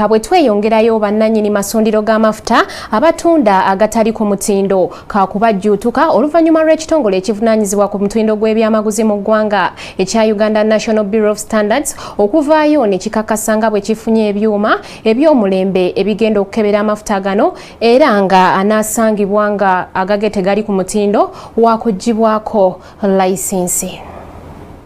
Bwe tweyongerayo, bannannyini masundiro g'amafuta abatunda agatali ku mutindo kakubajjuutuka oluvannyuma lw'ekitongole ekivunaanyizibwa ku mutindo gw'ebyamaguzi mu ggwanga ekya Uganda National Bureau of Standards okuvaayo ne kikakasa nga bwe kifunye ebyuma eby'omulembe ebigenda okukebera amafuta gano, era nga anaasangibwa nga agage tegali ku mutindo wakuggyibwako layisinsi.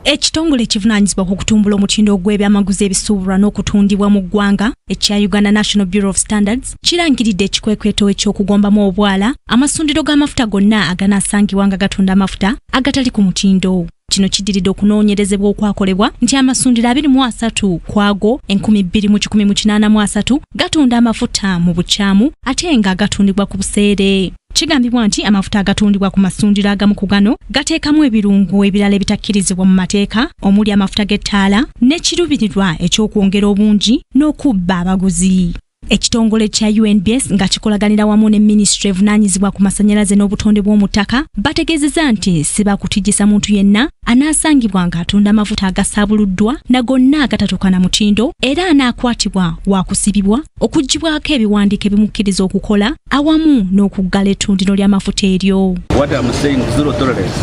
Ekitongole ekivunaanyizibwa ku kutumbula omutindo gw'ebyamaguzi ebisuubulwa n'okutundibwa mu ggwanga ekya Uganda National Bureau of Standards kirangiridde ekikwekweto eky'okugombamu obwala amasundiro g'amafuta gonna aganaasangibwa nga gatunda amafuta agatali ku mutindo. Kino kiddiridde okunoonyerezebwa okwakolebwa nti amasundiro 23 ku ago 2183 gatunda amafuta mu bukyamu ate nga gatundibwa ku buseere. Kigambibwa nti amafuta agatundibwa ku masundiro agamu ku gano gateekamu ebirungo ebirala ebitakkirizibwa mu mateeka, omuli amafuta g'ettaala, n'ekiruubirirwa eky'okwongera obungi n'okubba abaguzi. Ekitongole kya UNBS nga kikolaganira wamu ne minisitule evunaanyizibwa ku masannyalaze n'obutonde bw'omu ttaka bategeezezza nti si bakutijjisa muntu yenna anaasangibwa ng'atunda amafuta agasaabuluddwa na gonna agatatuuka na mutindo, era anaakwatibwa wakusibibwa, okuggyibwako ebiwandiiko ebimukkiriza okukola awamu n'okuggala ettundiro ly'amafuta eryo. What I'm saying, zero tolerance.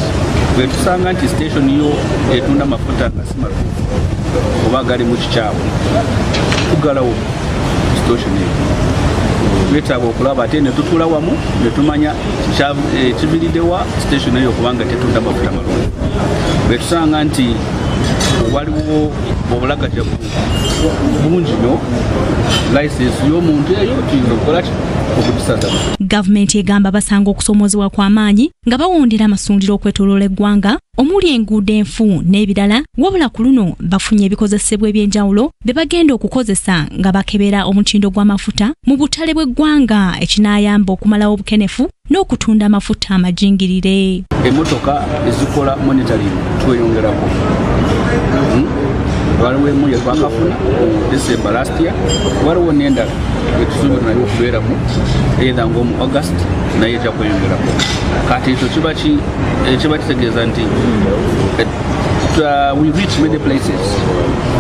Bwe tusanga nti station yo etunda amafuta nga si matuufu oba gali mu kikyamu, tuggalawo station eyo. Twetaaga okulaba ate ne tutuula wamu ne tumanya kiviriddewa station eyo okubanga tetunda mafuta malungi. Bwe tusanga nti waliwo obulagajjavu bungi nnyo, license y'omuntu eyo tuyinza okukola ki? Okugisazamu. Gavumenti egamba basanga okusomoozebwa kw'amaanyi nga bawondera amasundiro okwetooloola eggwanga, omuli enguudo enfu n'ebirala, wabula ku luno bafunye ebikozesebwa eby'enjawulo bye bagenda okukozesa nga bakebera omutindo gw'amafuta mu butale bw'eggwanga, ekinaayamba okumalawo obukenefu n'okutunda amafuta amajingirire. Emmotoka ezikola monitoring tweyongerako. Waliwo emu yetwakafuna mu December last year, waliwo n'endala etusuubira nayo okubeeramu either ng'omu August, naye ejja kweyongerako. Kati ekyo kiba kitegeeza nti we reach many places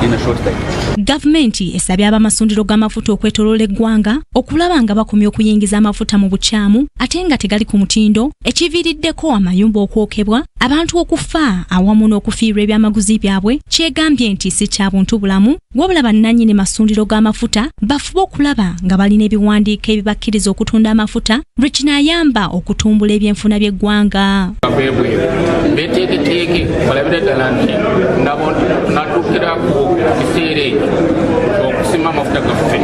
in a short time. Gavumenti esabye abamasundiro g'amafuta okwetooloola eggwanga okulaba nga bakomya okuyingiza amafuta mu bukyamu ate nga tegali ku mutindo, ekiviiriddeko amayumba okwokebwa, abantu okufa awamu n'okufiirwa ebyamaguzi byabwe, kyegambye nti si kya buntu bulamu. Wabula bannannyini masundiro g'amafuta bafube okulaba nga balina ebiwandiiko ebibakkiriza okutunda amafuta, lwe kinaayamba okutumbula ebyenfuna by'eggwanga. Bebweru beteeketeeke balabire ddala nti nabo natuukira ku kiseera ekyo okusima amafuta gaffe,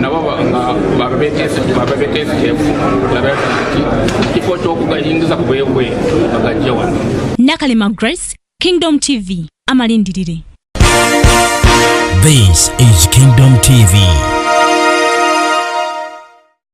nabo nga babe beteeseteefu kulabira ddala nti kifo ky'okugayingiza ku bwebweru bagajje wano. Nakalema Grace, Kingdom TV, amalindirire. This is Kingdom TV.